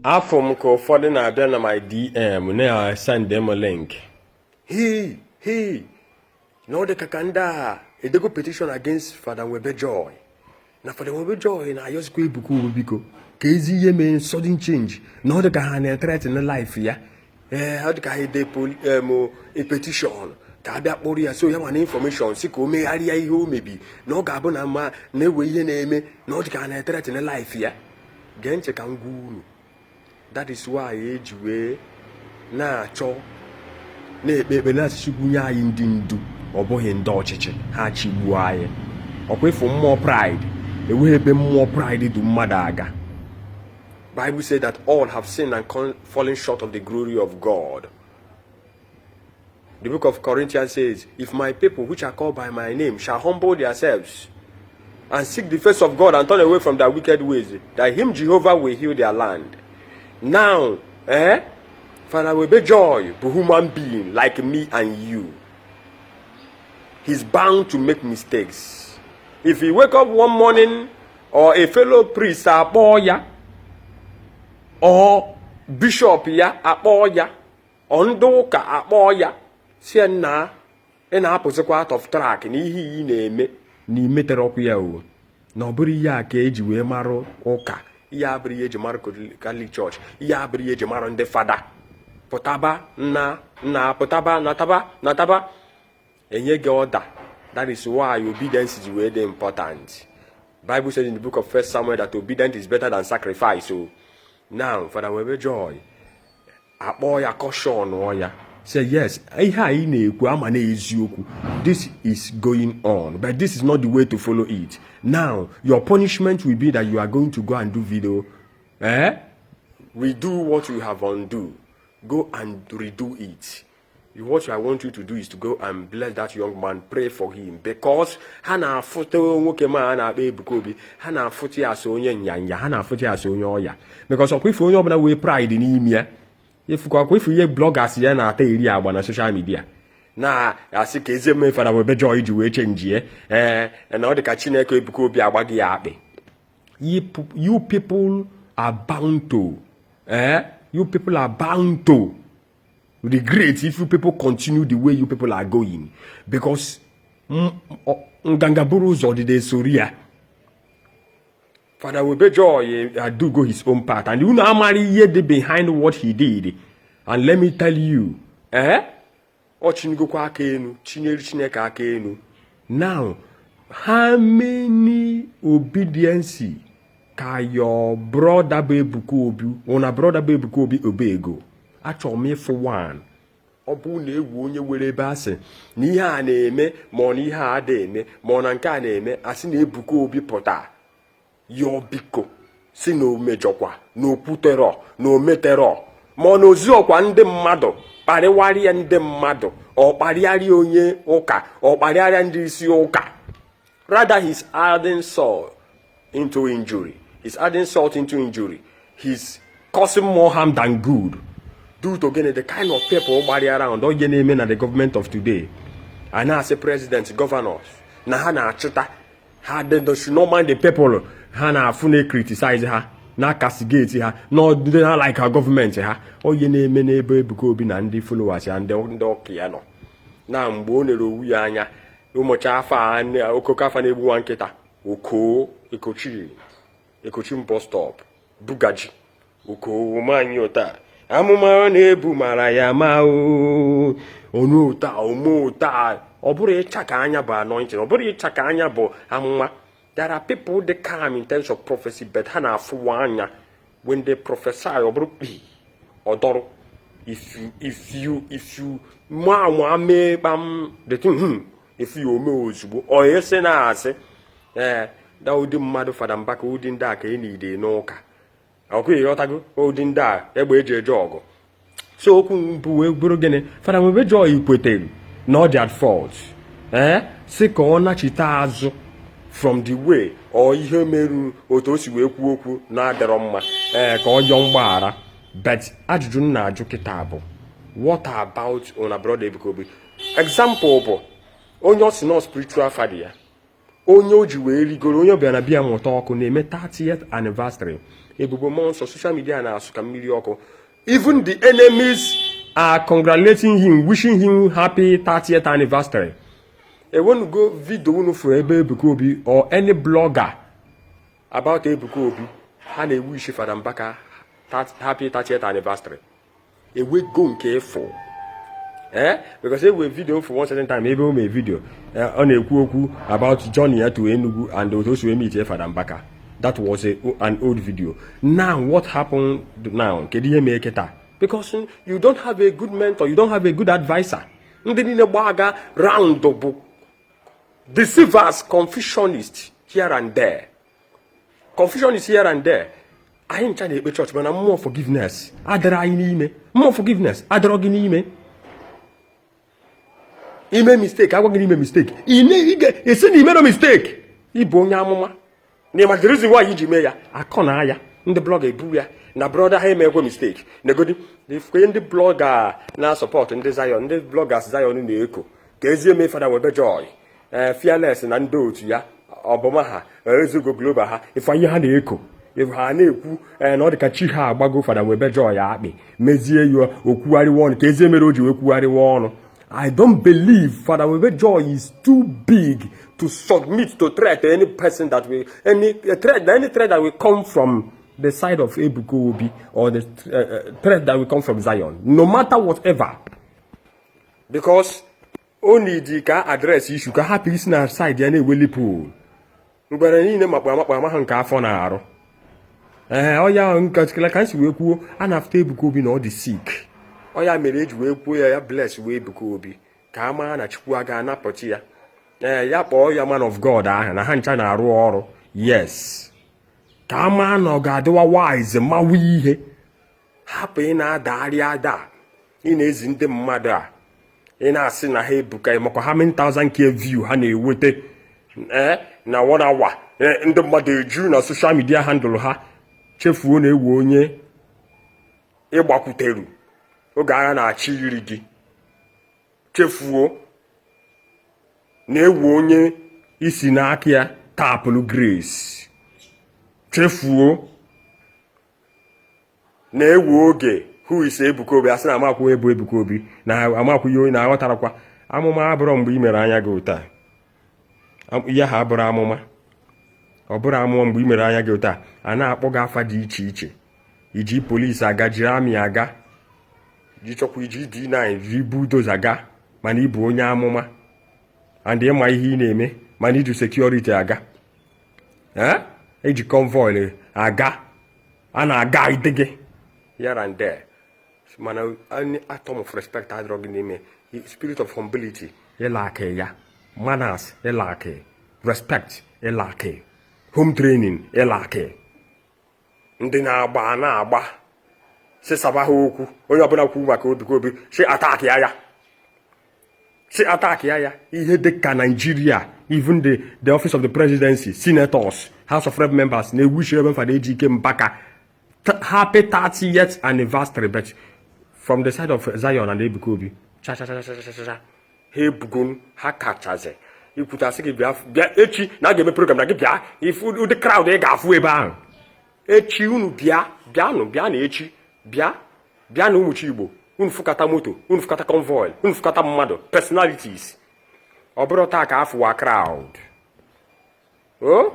Afụ m ka ụfọdụ na-abịa na my DM na-send m link. Hey, hey, na ọ dị ka ndị a edego petition against Fada Nwebe Joy. Na Fada Nwebe Joy na-ayọzikwa Ebuka Obi biko ka ezi ihe mee sudden change, na ọ dị ka ha na-threaten life ya. Ee, ọ dị ka ha ede petition ka a bịa kpụrụ ya, so ya nwa na information si ka o megharịa ihe o mebi, na ọ ga-abụ na mma na-ewe ihe na-eme, na ọ dị ka ha na-threaten life ya. Gee ntị ka m gwa unu. That is why eji wee na-achọ, na-ekpe ekpere, na-asịchukwu anyị ndị ndu, ọ bụghị ndị ọchịchị ha chigbuo anyị. Ọkwa ịfụ mmụọ pride, enweghị ebe mmụọ pride du mmadụ aga. Bible said that all have sinned and fallen short of the glory of God. The book of Corinthians says, "If my people which are called by my name shall humble themselves and seek the face of God and turn away from their wicked ways, that him Jehovah will heal their land." Now, eh? Father Nwebe Joy bụ human being like me and you. He's bound to make mistakes. If he wake up one morning or a fellow priest akpọọ ya, or bishop ya akpọọ ya, or ndị ụka akpọọ ya, si nna, ị na-apụzikwa out of track na ihe ị na-eme na imetere ọkụ ya o, na ọ bụrụ ihe a ka eji wee marụ ụka, ihe abụrụ ihe eji marụ Catholic Church, ihe abụrụ ihe eji marụ ndị fada, pụtaba na na pụtaba nataba nataba, enye gị ọda. That is why obedience is wee dị important. Bible says in the book of First Samuel that obedience is better than sacrifice. So now Father Nwebe Joy akpọọ ya, caution ya, say, "Yes, ihe anyị na-ekwu ama na eziokwu, this is going on, but this is not the way to follow it. Now your punishment will be that you are going to go and do video, eh, redo what you have undo. Go and redo it. What I want you to do is to go and bless that young man, pray for him," because ha na-afụta nwoke ma a na-akpọ Ebuka Obi, ha na-afụta ya asị onye nyanya, ha na-afụta ya asị onye ọya, because ọkwa ife onye ọbụla wee pride n'ime ya. Ifukwa ọkwa ife ihe bloggers ya na-ata eri agba na social media na-asị ka ezi eme Fada Nwebe Joy ji wee change. Ee, na ọ dị ka Chineke Ebuka Obi agba gị ya akpị. You people are bound to, eh? You people are bound to regret if you people continue the way you people are going, because nganga buru ụzọ, ọdịda esori ya. Father Nwebe Joy do go his own part, and unu amara ihe dị behind what he did. And let me tell you, eh, ọ chinigokwa aka enu, chinyere Chineke aka enu. Now, how many obedience ka your brother bụ Ebuka Obi, una brother bụ Ebuka Obi obego? Achọrọ m ịfụ one. Ọ bụ na egwu onye were ebe a sị na ihe a na-eme, ma ọ na ihe a ada eme, ma ọ na nke a na-eme, asị na Ebuka Obi pụta yọọ biko, si na omejọkwa, na okwuterọ, na ometerọ, ma ọ na ozi ọkwa ndị mmadụ kparịwarịa ndị mmadụ, ọ kparịarịa onye ụka, ọ kparịarịa ndị isi ụka. Rather, he's adding salt into injury. He's adding salt into injury. He's causing more harm than good due to gịnị? The kind of people gbara around onye na-eme na the government of today. A na-asị president, governors na ha na-achịta ha, they should not mind the people ha na-afụ na-criticize ha, na-castigate ha, na ọdịdị ha like ha gọọmenti ha. Onye na-eme n'ebe Ebuka Obi na ndị followers ya, ndị ọka ya nọ na mgbe o nere owu ya anya ụmụcha afọ a, okoko afa na-egbu nwa nkịta oko ekochi ekochi bus stop bugaji oko omanyị ụta amụma ọ na-ebu mara ya ma o onu ụta ome ụta. Ọ bụrụ ịcha ka anya bụ anointing, ọ bụrụ ịcha ka anya bụ amụma. There are people dey calm in terms of prophecy, but ha na-afụwa anya when they prophesy, ọ bụrụ kpi ọdọrọ. If you ma anwa mee kpam the thing, if you ome ozugbo ọ ese na-asị ee da ụdị mmadụ Fada Mbaka, ụdị ndị a ka ị na-ide n'ụka ọkụ, ịghọtago? Ụdị ndị a egbe eji eje ọgụ. So okwu mbụ wee bụrụ gịnị? Fada Nwebe Joy kwetere na ọ dị at fault, ee, si ka ọ nachite azụ from the way ọ ihe meru otu o si wee kwuo okwu na-adịrọ mma, ee, ka ọ yọọ mgbaghara. But ajụjụ m na-ajụ kịta bụ, what about una brother Ebuka Obi? Example bụ onye ọ si nọ spiritual father ya. Onye o ji wee rigoro, onye ọbịa na bịa mụta ọkụ na-eme 30th anniversary. Ebube Mmụọ Nsọ, social media na-asụ ka mmiri ọkụ. Even the enemies are congratulating him, wishing him happy 30th anniversary. Ewenugo video unu fụrụ ebe Ebuka Obi or any blogger about Ebuka Obi ha na-ewish Fada Mbaka happy 30th anniversary? Ewego nke ịfụ, eh, because ewe video for one certain time ebe o mee video, ọ na-ekwu okwu about journey ya to Enugu and otu o si wee meet Fada Mbaka. That was an old video. Now, what happened now? Kedu ihe mee kịta? Because you don't have a good mentor, you don't have a good adviser. Ndị niile gbaga round bụ deceivers, confusionists here and there, confusion is here and there. Anyị ncha na-ekpe chọọchị, mana mmụọ forgiveness adịrọ anyị n'ime. Mmụọ forgiveness adịrọ gị n'ime. Ime mistake, agwa gị n'ime mistake, ị ga-esi na imero mistake. Ịbụ onye amụma na ịma the reason why iji mee ya. Akọ na aya ndị blogger ebu ya na brother ha emekwe mistake. Negodi ifukwe ndị blogger na-support ndị Zion, ndị bloggers Zion na-eko ka ezi eme Fada Nwebe Joy, ee, Fearless na ndị otu ya, ọbụma ha Ezugo Global ha. Ife ihe ha na-eko, ife ha na-ekwu, ee, na ọ dị ka chi ha agbago Fada Nwebe Joy akpị mezie ya okwugharịwa ọnụ ka ezi mere o ji wee kwugharịwa ọnụ. I don't believe Father Nwebe Joy is too big to submit to threat to any person that will any threat, any threat that will come from the side of Ebuka Obi or the threat that will come from Zion, no matter whatever. Because o need ka address issue ka hapụ isi na side ya na-eweli pool ngwere niile makpa amakpa ama ha nke afọ na-arụ. Ee, ọya nke ka nsi wee kwuo, a na-afụta Ebuka Obi na ọ dị sick. Ọ ya mere eji wee kwuo ya, ya bless wee Ebuka Obi ka a maa na Chukwu a ga-anapụta ya. Ee, ya kpọọ ya man of God ahụ na ha ncha na-arụ ọrụ. Yes, ka a maa na ọ ga-adịwa wise, mawa ihe, hapụ ị na-adagharị ada, ị na-ezi ndị mmadụ a, ị na-asị na ha ebuka makwa how many thousand k view ha na-eweta, ee, na one hour. Ndị mmadụ eju na social media handle ha, chefuo na ewu onye ịgbakwuteru oge agha na-achị iri gị, chefuo na ewu onye isi n'aka ya tapụlụ grace, chefuo na ewu oge who is Ebuka Obi. Asị na amakwu ebu Ebuka Obi na amakwu ihe onye na-aghọtarakwa. Amụma abụrọ mgbe ị mere anya gị ụta ihe ha abụrụ amụma. Ọ bụrụ amụma mgbe ị mere anya gị ụta a na-akpọ gị afa dị iche iche, iji polisi aga, jiri army aga, ji chọkwa iji D9, ji bulldozer aga, mana ịbụ onye amụma and ịma ihe ị na-eme, mana iji security aga, eji convoy aga, a na-aga ide gị here and there, mana any atom of respect adịrọ gị n'ime. Spirit of humility ịlaki ya, manners ịlaki, respect ịlaki, home training ịlaki. Ndị na-agba na-agba sịsaba ha okwu, onye ọbụla kwu maka Ebuka Obi si attack ya, ya si attack ya. Ya ihe dị ka Nigeria, even the office of the presidency, senators, House of Rep members na-ewish Reverend Fada Ejike Mbaka happy 30th anniversary, but from the side of Zion and Ebuka Obi, cha cha cha cha cha cha cha, ha ebugo ha kachazi ikwutasị gị bịa, bịa echi na a ga-eme program na gị bịa ifu ụdị crowd ị ga-afụ ebe ahụ echi. Unu bịa, bịanụ, bịa na echi, bịa, bịa na ụmụchi Igbo. Unu fụkata moto, unu fụkata convoy, unu fụkata mmadụ, personalities. Ọ bụrụ taa ka afụwa crowd o.